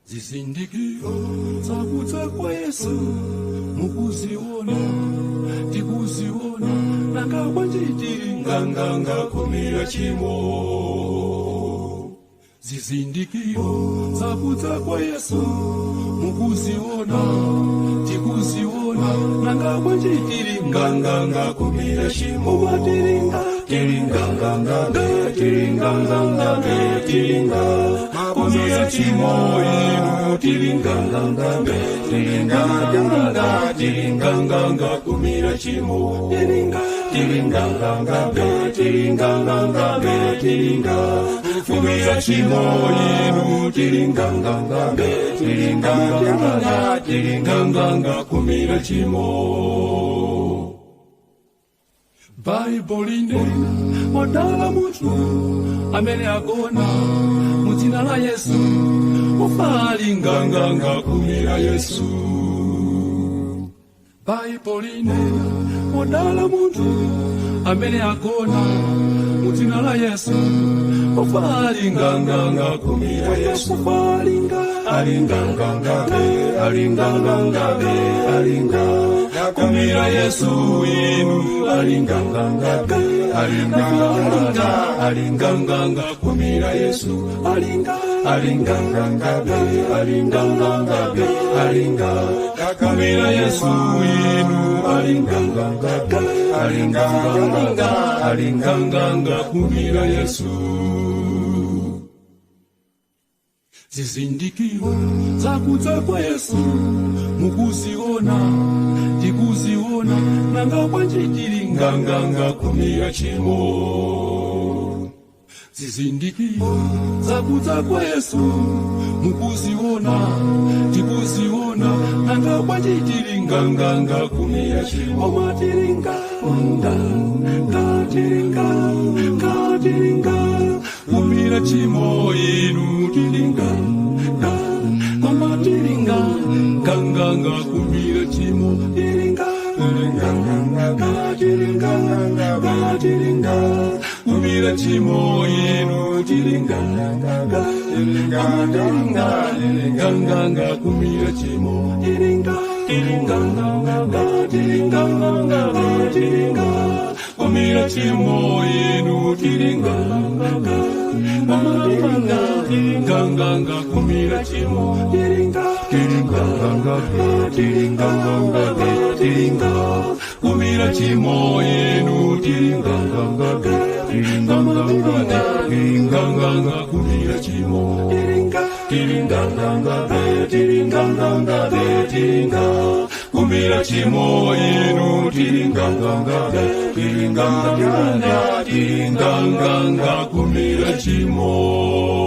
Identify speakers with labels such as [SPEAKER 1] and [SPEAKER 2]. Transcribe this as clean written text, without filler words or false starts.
[SPEAKER 1] Zizindikiro zakudza kwa Yesu mukuziona, tikuziona, nanga bwanji tili nganganga kumira chimo. Zizindikiro zakudza kwa Yesu mukuziona, tikuziona, nanga bwanji tili nganganga kumira chimo. Tilinga tilinganganga tilinganganga tilinga kumira chimo inu tilinganganga tilinganganga tilinganganga kumira chimo tilinga tilinganganga tilinganganga tilinga kumira chimo inu tilinganganga tilinganganga tilinganganga kumira chimo. Baibulo inena odala munthu amene agona mudzina la Yesu ufali nganganga kumira Yesu. Baibulo inena odala munthu amene agona mudzina la Yesu ufali nganganga kumira Yesu. Ufalinga alinganganga alinganganga alinga kumira Yesu inu alinganganga alinganganga alinganganga kumira Yesu alinga alinganganga alinganganga alinga kumira Yesu inu alinganganga alinganganga alinganganga kumira Yesu. Zizindikiro zakudza kwa Yesu mukuziona, tikuziona, nanga bwanji tili nganganga kumira chimo. Zizindikiro zakudza kwa Yesu mukuziona, tikuziona, nanga bwanji tili nganganga kumira chimo. Oma tilinga nga nga tilinga nga tilinga kumira chimo inu tilinga nga koma tilinga nganganga kumira chimo tilinga tilinga nga tilinga nga tilinga kumira chimo inu tilinga nga tilinga tilinga nganganga kumira chimo tilinga tilinga nga tilinga nga tilinga kumira chimo inu tilinga nga tilinga nganganga kumira chimo tilinga tilinga nga tilinga nga tilinga kumira chimo inu tilinga nga tilinga nga tilinga nga kumira chimo tilinga tilinga nga tilinga nga tilinga kumira chimo inu tilinga nga tilinga nga tilinga nga kumira chimo.